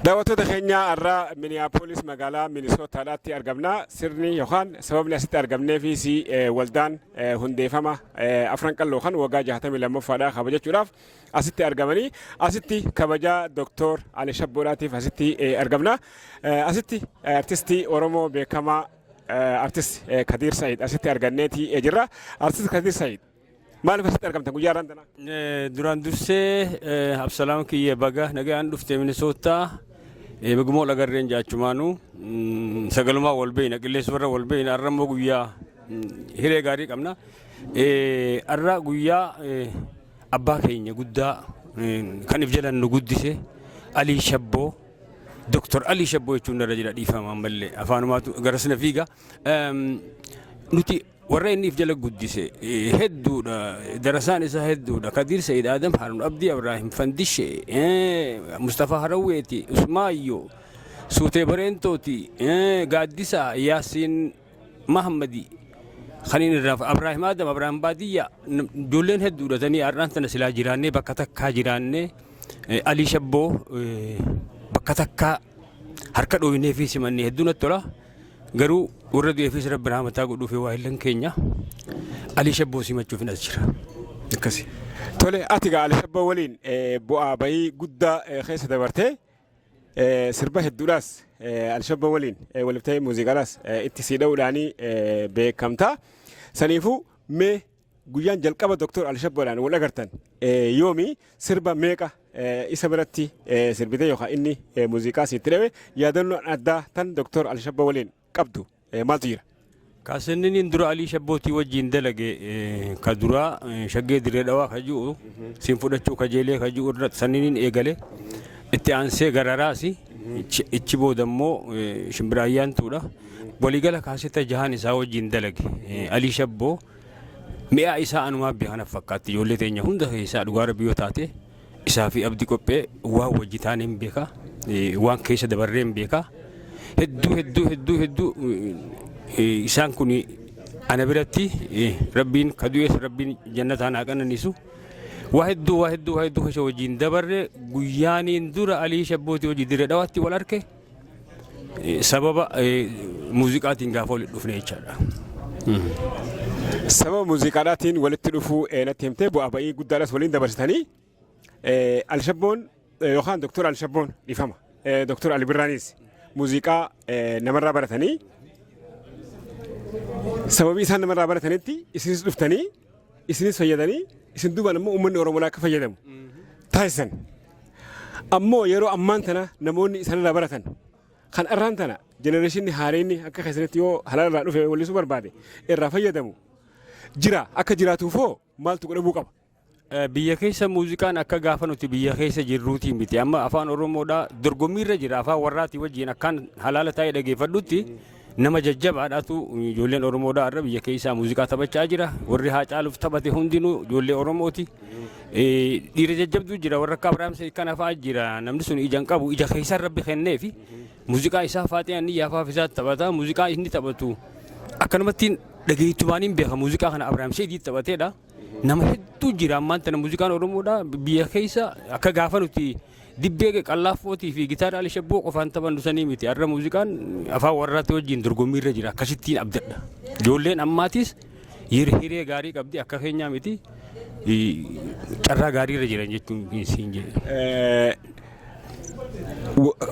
Daawwattoota keenya, har'a Miniyaapolis magaalaa Minisootaadhaatti argamna. Sirni yookaan sababni asitti argamneefis waldaan hundeeffama Afran Qalloo kan waggaa 62ffaadhaa kabajachuudhaaf asitti argamanii asitti kabajaa Dooktor Ali Shabboodhaatiif asitti argamna. Asitti artistii Oromoo beekamaa, artist Kadiir Said asitti arganneeti jirra. Artist Kadiir Said, maaliif asitti argamtan guyyaa har'aan tanaa? Duraan dursee, Absalaam kiyya, baga nagaan dhufte Minisootaa. Bagumoo agarreen jaachumaanuu sagalumaa wal beeyna, qilleensa warra wal beeyna. Har'a immoo guyyaa hiree gaarii qabna. Har'a guyyaa abbaa keenya guddaa kan if jalan nu guddise, Alii Shabboo, Doktor Alii Shabboo jechuun irra jira, dhiifama, ammallee afaanumaatu garas na fiiga. Nuti warra inni if jala guddise hedduudha. Darasaan isaa hedduudha. Kadiir Sa'iid Adam, Haruun Abdii, Ibrahim Fandishe, Mustafaa Harawweeti, Usmaayyoo, Suutee Bareentooti, Gaaddisaa, Yaasiin Mahammadi. Kan inni irraa Ibrahim Adam, Ibrahim Baadiyyaa, ijoolleen hedduudha tanii har'aan tana silaa jiraannee, bakka takkaa jiraannee, Alii Shabboo bakka takkaa harka dhooynee fi simannee hedduu natti tola. Garuu warra du'eefis Rabbi rahmataa godhuuf waa illan keenya Alii Shabboo simachuuf as jira. Akkasi. Tole, ati gaa Ali Shabboo waliin bu'aa bayii guddaa keessa dabartee, sirba hedduudhaas Ali Shabboo waliin waliif ta'ee muuziqaadhaas itti sii dha'uudhaanii beekamta. Saniifuu mee guyyaan jalqaba Dooktor Ali Shabboodhaan wal agartan yoomi? Sirba meeqa isa biratti sirbite yookaan inni muuziqaa sitti dhawe? Yaadannoon addaa tan Dooktor Ali Shabboo waliin qabdu maaltu jira? Kaasenniin dura Alii Shabbootii wajjin dalage ka duraa Shaggee Dirree Dhawaa ka ji'u, siin fudhachuu kajeelee ka ji'u irra sanniin eegale. Itti aansee Gararaasi, ichi booda immoo Shimbira Ayyaantuudha. Waliigala kaasetta jahaan isaa wajjin dalage. Alii Shabboo mi'a isaa anumaa beekana fakkaatti ijoollee teenya hunda keessaa, dhugaa Rabbi yoo taate, isaa fi Abdi Qophee waan wajji taane hin beeka, waan keessa dabarree hin beeka. Hedduu hedduu hedduu hedduu isaan kun ana biratti Rabbiin ka du'es Rabbiin jannataan haa qananiisu. Waa hedduu, waa hedduu, waa hedduu keessa wajjin dabarre. Guyyaaniin dura Alii Shabbootii hojii Dirree Dhawaatti wal arke sababa muuziqaatiin gaafa walitti dhufne jechaadha. Sababa muuziqaadhaatiin walitti dhufuu natti himtee, bu'aa ba'ii guddaadhas waliin dabarsitanii. Alishabboon yookaan Dooktor Alishabboon, dhiifama, Dooktor Ali Birraanis muuziqaa namarraa baratanii, sababii isaan namarraa baratanitti isinis dhuftanii, isinis fayyadanii, isin duubaan immoo uummanni Oromoo akka fayyadamu taasisan. Ammoo yeroo ammaan tana namoonni isaanirraa baratan kan arraan tana generationni haareenni akka keessanitti yoo halaala irraa dhufe wallisuu barbaade irraa fayyadamu jira. Akka jiraatuufoo maaltu godhamuu qaba? Biyya keessa muuziqaan akka gaafa nuti biyya keessa jirruutii miti. Amma afaan Oromoodhaa dorgommiirra jira. Afaan warraatii wajjin akkaan halaala taa'ee dhageeffadhutti nama jajjabaadhaatu ijoolleen Oromoodhaa irra biyya keessaa muuziqaa taphachaa jira. Warri Haacaaluuf taphate hundinuu ijoollee Oromooti. Dhiira jajjabduu jira, warra akka Abiraam Sa'iid kana fa'aa jira. Namni sun ija hin qabu, ija keessaan Rabbi kenneefi muuziqaa isaa faaxee anni yaafaaf isaa taphata. Muuziqaa inni taphatu akkanumatti dhageettumaan hin beeka, muuziqaa kana Abiraam Sa'iidii taphateedha. Nama hedduu jira. Ammaan tana muuziqaan Oromoodha biyya keessa akka gaafa nuti dibbee qallaaffootii fi gitaara Ali Shabboo qofaan taphannu sanii miti. Har'a muuziqaan afaan warraatti wajjin dorgommiirra jira, akkasittiin abdadha. Ijoolleen ammaatis hiree gaarii qabdi, akka keenyaa miti, carraa gaariirra jiran jechuun siin jedhe.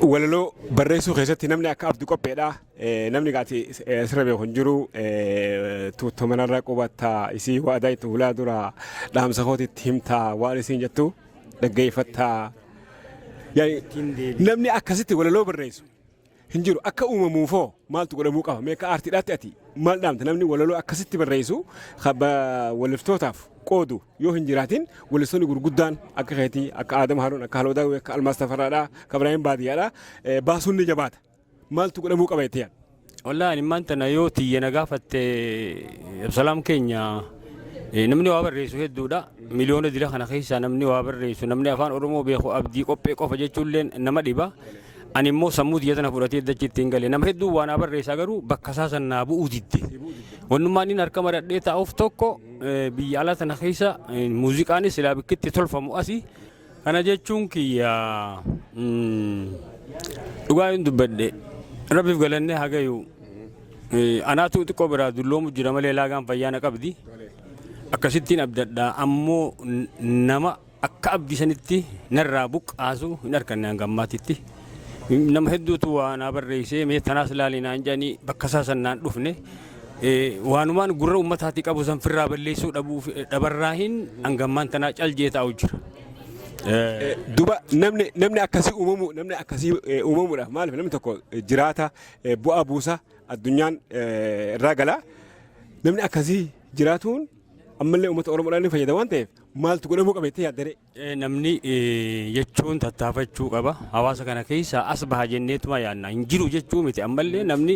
Walaloo barreessuu keessatti namni akka Abdi Qopheedha. Namni gaati sirra beeku hin jiru. Tuutta manarra qubattaa, isii waadaa itti hulaa dura dhaamsa kootitti himtaa, waan isiin jettu dhaggeeffattaa. Namni akkasitti walaloo barreessu hin jiru. Akka uumamuufoo maaltu godhamuu qaba? Mee akka aartiidhaatti ati maal dhaamta? Namni walaloo akkasitti barreessu waliftootaaf qoodu yoo hin jiraatin, wallistoonni gurguddaan akka keetii, akka Aadam Haruun, akka Haloo Daawwee, akka Almaas Tafarraadhaa, akka Ibraahim Baadiyyaadhaa baasuun ni jabaata. Maaltu godhamuu qaba jettee yaadda? Wallaahi, ani maanta tana yoo tiyya na gaafatte, Absalaam keenya, namni waa barreessu hedduudha. Miliyoona dila kana keessaa namni waa barreessu, namni afaan Oromoo beeku Abdii Qophee qofa jechuullee nama dhiba. Ani immoo sammuu tiyya tana fudhatee dachi ittiin gale. Nama hedduu waa naa barreessaa, garuu bakka isaa san naa bu'uu didde. Wannummaan inni harka maradhee taa'uuf tokko, biyya alaa tana keessa muuziqaanis silaa bikkitti tolfamu asi. Kana jechuun kiyya Dhugaa hin dubbadhe, rabbiif galannee hagayu anaatu xiqqoo biraa dulloomu jira malee laagaan fayyaa na qabdi. Akkasittiin abdadha, ammoo nama akka abdii sanitti narraa buqqaasu hin arganne hanga ammaatitti. Nama hedduutu waa naa barreessee, mee tanaas laali naan jedhanii, bakka isaa san naan dhufne. Waanumaan gurra uummataatti qabu san firraa balleessuu dhabuuf dhabarraa hin hanga ammaan tanaa caljee taa'u jira. Duba namni akkasii uumamu, namni akkasii uumamuudhaaf, maaliif namni tokko jiraata, bu'aa buusa, addunyaan irraa gala. Namni akkasii jiraatuun ammallee uummata Oromoodhaan ni fayyada waan ta'eef, maaltu godhamuu qaba jettee yaaddaree? Namni jechuun tattaafachuu qaba. Hawaasa kana keessa as baha jenneetuma yaadna. Hin jiru jechuu miti. Ammallee namni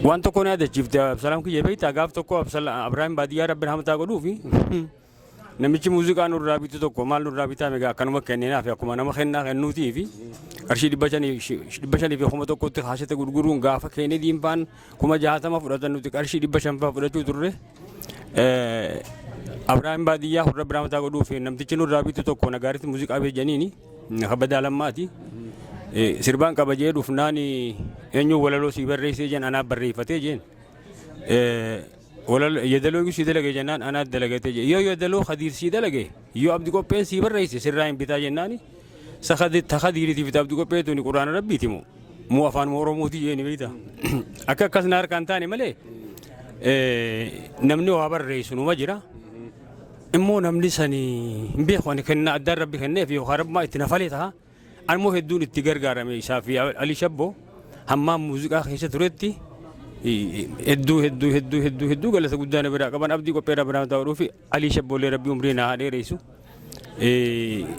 waan tokko na yaadachiifte, Absalaam kiyya, beektaa, gaaf tokko Abiraahim baadiyyaa rabbi rahmataa godhuufi namichi muuziqaa nurraa bitu tokko maal nurraa bitaa meeqa akkanuma kenninaaf, akkuma nama kennaa kennuutii fi qarshii 500 fi 1000tti kaasete gurguruun, gaafa keenee diinfaan 60,000 fudhatan, nuti qarshii 500 faa fudhachuu turre. Abiraahim baadiyyaa hurra biramataa godhuuf namtichi nurraa bitu tokko nagaaritti muuziqaa beejaniini kabadaa lammaati. Sirbaan qaba jee dhufnaan, eenyu walaloo sii barreessee jeen, anaaf barreeffatee jeen. Yeedaloo sii dalage jennaan, anaaf dalagatee jee. Yoo yeedaloo Khadiir sii dalage, yoo Abdi Qopheen sii barreesse, sirraa hin bitaa jennaani. Ta Khadiiriitiif ta Abdi Qophee tuni quraana rabbiiti moo? Moo afaan Oromooti jeeni beektaa? Akka akkas na harkaan taane malee namni waa barreessu numa jira. Immoo namni sani hin beeku, ani kennaa addaan rabbi kenneef yookaan rabbumaa itti nafalee ta'a. Ammoo hedduun itti gargaarame isaa fi Alii Shabboo hammaan muuziqaa keessa turetti hedduu hedduu hedduu hedduu hedduu galata guddaa na biraa qaban. Abdii Qophee irraa biraa ta'uu fi Alii Shabboolee rabbi umrii naa haa dheeressu.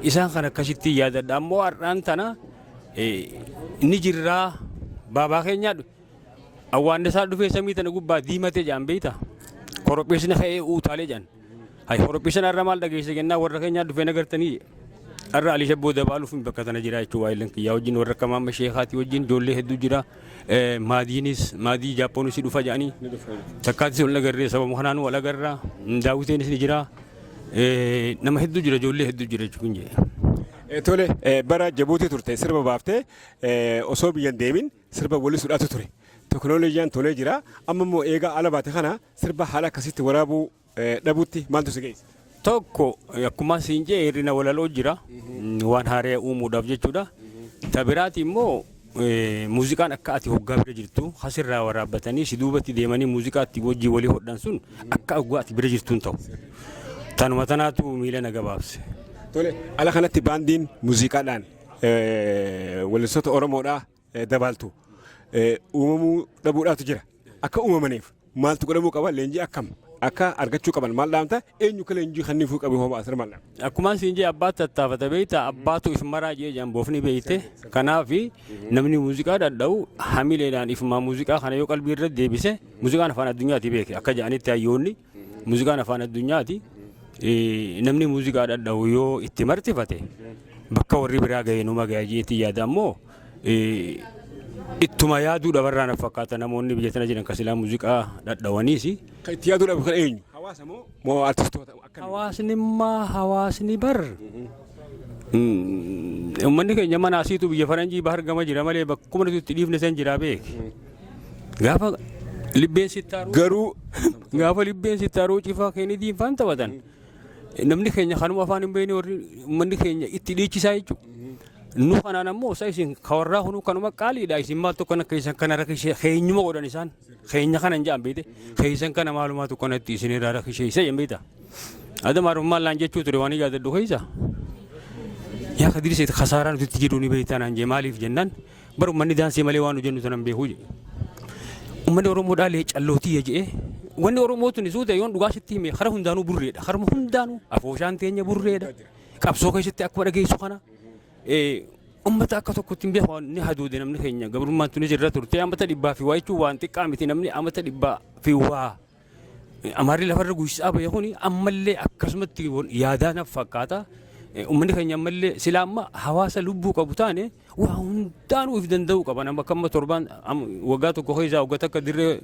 Isaan kan akkasitti yaadadha. Ammoo har'aan tana ni jirraa baabaa keenyaa awwaannisaa dhufee samii tana gubbaa diimatee jedhan, beektaa? Koropheesni ka'ee uutaalee jedhan. Hay, koropheessan har'a maal dhageesse kennaa warra keenyaa dhufee nagartanii har'a Alii Shabboo dabaaluuf bakka tana jira jechuudha. Waa'ee kiyyaa wajjin, warra akka Maamma Sheekaatii wajjin ijoollee hedduu jira. Maadiinis maadii Jaappoonis dhufa jedhanii takkaatis wal agarree, sababa kanaan wal agarraa, Daawwiteenis ni jira. Nama hedduu jira, ijoollee hedduu jira jechuun. Tole, bara Jabuutii turte sirba baaftee osoo biyyan deemin sirba wallisuudhaatu ture. Teknoolojiyaan tolee jira. Amma immoo eegaa ala baate kana sirba haala akkasitti waraabuu dhabuutti maaltu si geesse? Tokko, akkuma siin jee, hir'ina walaloo jira. Waan haaraa uumuudhaaf jechuudha. Ta biraati immoo muuziqaan akka ati hoggaa bira jirtu asirraa waraabbatanii si duubatti deemanii muuziqaatti wajjii walii hodhan sun akka hoggaa ati bira jirtuun ta'u. Tanuma tanaatu miila na gabaabse. Tole, ala kanatti baandiin muuziqaadhaan wallistoota Oromoodhaa dabaaltu uumamuu dhabuudhaatu jira. Akka uumamaniif maaltu godhamuu qaba? Leenjii akkam akka argachuu qaban maal dhaamta? Eenyu ka leenjii kenniifuu qabu hoo asirra maal dhaamta? Akkuma siin jee, abbaatu tattaafata, beektaa, abbaatu if maraa jee jedhan boofni, beekte. Kanaaf namni muuziqaa dhadha'u hamileedhaan ifumaa muuziqaa kana yoo qalbii irra deebise, muuziqaan afaan addunyaati beeke akka jedhanitti hayyoonni, muuziqaan afaan addunyaati. Namni muuziqaa dhadha'u yoo itti martifate bakka warri biraa ga'e numa ga'e jeetii yaada. Ammoo ittuma yaaduu dhabarraa na fakkaata namoonni biyya tana jiran kan silaa muuziqaa dhadhawaniis. Kan itti yaaduu dhabu kan eenyu? Hawaasa moo artistoota akkamii? Hawaasni immaa hawaasni bar uummanni keenya mana asiitu biyya faranjii bahar gama jira malee bakkuma nuti itti dhiifne san jira beek. Gaafa libbeen sittaaruu Garuu gaafa libbeen sittaaruu cifaa keenya diinfaan taphatan, namni keenya kanuma afaan hin beekne, warri uummanni keenya itti dhiichisaa jechuudha. Nu kanaan ammoo isa isin kawarraa kunuu kanuma qaaliidha, isin maaltu kana keessan kana rakkisee keenyuma godhan, isaan keenya kana hin jedhan beekte, keessan kana maalumaatu kanatti isin irraa rakkisee isa jedhan beekta. Adama Arummaan laan jechuu ture waan yaadadhu keessa. Yaa Kadir, seet kasaaraa nuti itti jiru ni beektaa naan jee. Maaliif jennaan, bar uummanni daansii malee waan nu jennu sanan beekuu jedhe. Uummanni Oromoodhaa leecallootii jedhee, wanni Oromoo tuni suuta yoon dhugaa sitti hime kara hundaanuu burreedha. Karuma hundaanuu afooshaan teenya burreedha. Qabsoo keessatti akkuma dhageessu kana ummata akka tokkotti hin beeku, ni haduude namni keenya. Gabrummaan tunis irra turte amata dhibbaa fi waa jechuun waan xiqqaa miti. Namni amata dhibbaa fi waa Amaarri lafarra guyyisaa bahe kuni ammallee akkasumatti yaadaa naf fakkaata. Uummanni keenya ammallee silaa amma hawaasa lubbuu qabu taane waa hundaanuu if danda'uu qaba. Nama akka amma torbaan waggaa tokko keessaa waggaa takka dirree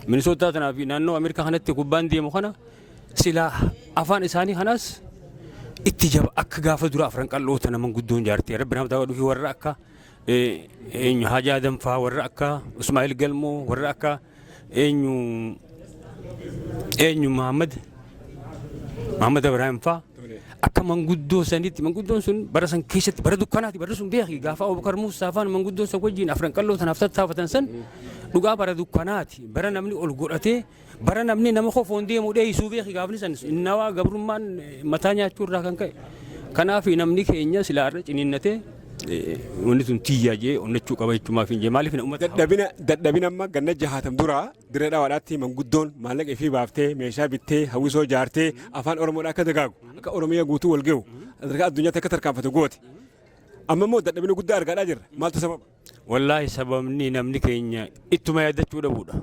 Minisootaa tanaa fi naannoo Ameerikaa kanatti kubbaan deemu kana silaa afaan isaanii kanas Itti jaba akka gaafa dura Afran Qalloo tana manguddoon jaartee rabbi nama ta'uu dhufi warra akka eenyu Haji Adam faa, warra akka Ismaa'il Galmoo, warra akka eenyu eenyu Muhammad Ibrahim faa, akka manguddoo sanitti, manguddoon sun bara san keessatti bara dukkanaati. Barri sun beeki, gaafa Abubakar Muusaa faan manguddoon san wajjin Afran Qalloo tanaaf tattaafatan san, dhugaa bara dukkanaati, bara namni ol godhatee, bara namni nama kofoon deemu dheeysuu beeki. Gaafni san nawaa gabrummaan mataa nyaachuu irraa kan ka'e. Kanaaf namni keenya silaa irra ciniinnatee wanni tun tiyyaa jee onnachuu qaba jechuumaaf hin jee. Maaliif uummata Dadhabina amma ganna 60 duraa Dirree Dhawaadhaatti manguddoon maallaqa ifii baaftee, meeshaa bittee, hawwisoo jaartee, afaan Oromoodhaa akka dagaagu, akka Oromiyaa guutuu wal gahu, sadarkaa addunyaatti akka tarkaanfatu goote. Amma immoo dadhabina guddaa argaadhaa jirra. Maaltu sababa? Wallaahi, sababni namni keenya ittuma yaaddachuu dhabuudha.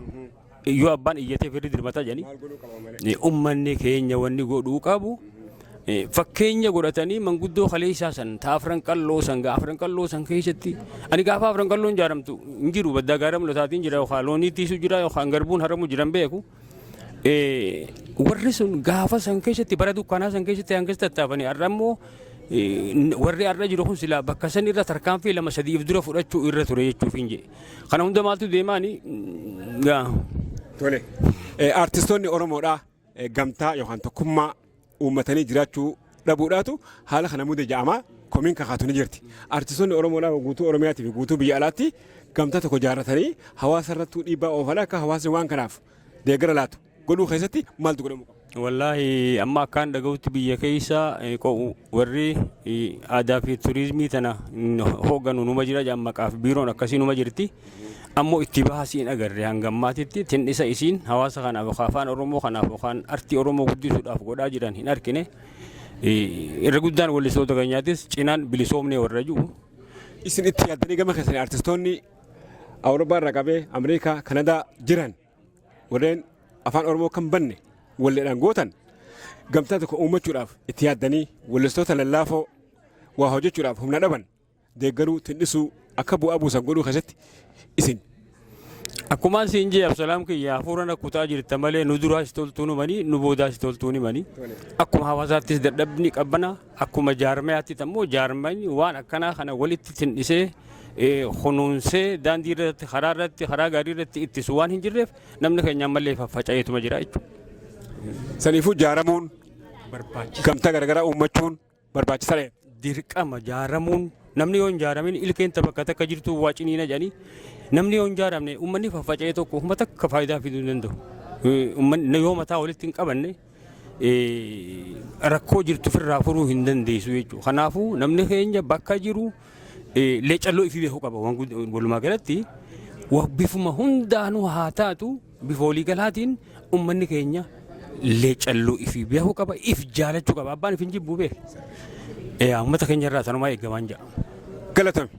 Yoo abbaan iyyatee firri dirmataa jedhanii. Maal godhuu qaba malee? Ummanni keenya wanni godhuu qabu, fakkeenya godhatanii manguddoo kaleessaa san ta Afran Qalloo san, Afran Qalloo san keessatti, ani gaafa Afran Qalloon ijaaramtu hin jiru, baddaa gaara mul'ataatiin jira yookaan loonii tiisuu jira yookaan garbuun haramu jiran beeku. Warri sun gaafa san keessatti bara dukkanaa san keessatti hanga tattaafanii, har'a immoo warri har'a jiru kun silaa bakka san irra tarkaanfii lama sadiif dura fudhachuu irra ture jechuuf hin jedhe. Kana hunda maaltu deemaani? Tole. Artistoonni Oromoodhaa gamtaa yookaan tokkummaa uummatanii jiraachuu dhabuudhaatu haala kana mude ja'amaa komiin kakaatu ni jirti. Artistoonni Oromoodhaa guutuu Oromiyaatii fi guutuu biyya alaatti gamtaa tokko ijaarratanii hawaasa irrattuu dhiibbaa oofanii akka hawaasni waan kanaaf deeggara laatu godhuu keessatti maaltu godhamuu qaba? Wallaahi, amma akkaan dhaga'utti biyya keessa warri aadaa fi turizimii tana hoogganu numa jira jedhan, maqaaf biiroon akkasii numa jirti. Ammoo itti baasii hin agarre hanga ammaatitti. Tindhisa isiin hawaasa kanaaf yookaan afaan Oromoo kanaaf yookaan artii Oromoo guddisuudhaaf godhaa jiran hin argine. Irra guddaan wallistoota keenyaatis cinaan bilisoomnee warra jiru. Isin itti yaaddanii gama keessanii artistoonni Awurooppaa irraa qabee Ameerikaa, Kanadaa jiran, warreen afaan Oromoo kan banne walleedhaan gootan, gamtaa tokko uummachuudhaaf itti yaaddanii wallistoota lallaafoo waa hojjechuudhaaf humna dhaban deeggaruu, tindhisuu, akka bu'aa buusan godhuu keessatti isin. Akkumaan siin jee, Absalaam kiyya, hafuura na kutaa jirta malee nu duraas toltuu numanii, nu boodaas toltuu nimanii. Akkuma hawaasaattis dadhabni qabbana, akkuma jaarmayaatti ammoo jaarmayni waan akkanaa kana walitti tindhisee, kunuunsee, daandii irratti, karaa irratti, karaa gaarii irratti ittisu waan hin jirreef namni keenya ammallee faffaca'eetuma jira jechuudha. Saniifuu jaaramuun, gamtaa garaagaraa uummachuun barbaachisaadha. Dirqama jaaramuun. Namni yoo hin jaaramin ilkeen bakka takka jirtu waa ciniina jedhanii, namni yoo hin jaaramne, uummanni faffaca'ee tokko uummata takka faayidaa fiduu hin danda'u. Uummanni yoo mataa walitti hin qabanne rakkoo jirtu ofirraa furuu hin dandeessu jechuudha. Kanaafuu namni keenya bakka jiru leecalloo ifii beekuu qaba. Walumaa galatti bifuma hundaanuu haa taatu, bifa waliigalaatiin uummanni keenya leecalloo ifii beekuu qaba, if jaalachuu qaba. Abbaan if hin jibbuu beek. Uummata keenya irraa sanumaa eegamaan jira. Galatoomi,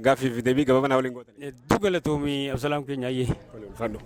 gaaffii fi deebii gabaabaa waliin gootan. Hedduu galatoomii, Absalaam keenya, ayyee. Ulfaadhu.